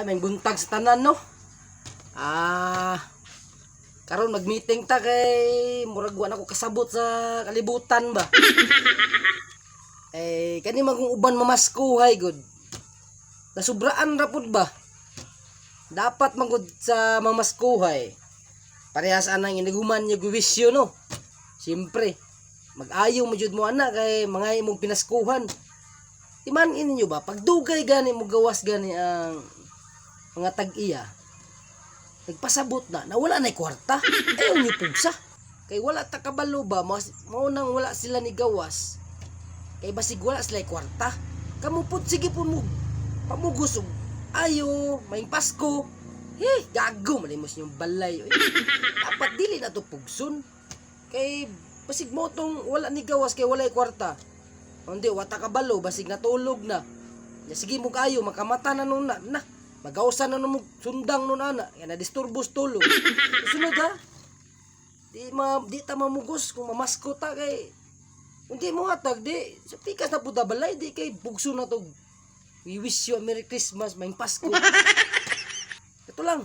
Ay, may buntag sa tanan, no? Karon mag-meeting ta kay murag wa na ko kasabot sa kalibutan ba. Eh, kani man kung uban mamaskuhay gud. Nasubraan ra pud ba? Dapat man gud sa mamaskuhay. Parehas anang iniguman niya guwisyo, no? Siyempre, mag-ayo mo jud mo ana kay mga imong pinaskuhan. Iman inyo ba pagdugay gani mo gawas gani ang mga tag-iya, nagpasabot na na wala na kwarta, ayaw niyo pugsa kay wala ta kabalo ba. Mas mao nang wala sila ni gawas kay basig wala sila kwarta. Kamo pud, sige pud mo pamugos og ayo maayong Pasko. He, gago malimos yung balay, oy. Dapat dili na to pugson kay basig mo tong wala ni gawas kay walay kwarta. Hindi, wata kabalo, basig natulog na. Ya, sige mo kayo, makamata na nun na. Na, magausan na nun mo, sundang nun ana. Yan, na-disturbos tulog. Sunod ha, di ta mamugos kung mamasko ta kay hindi mo hatag, di, sa pikas na puta balay, di kay bugso na to. We wish you a Merry Christmas, maayong Pasko. Ito lang.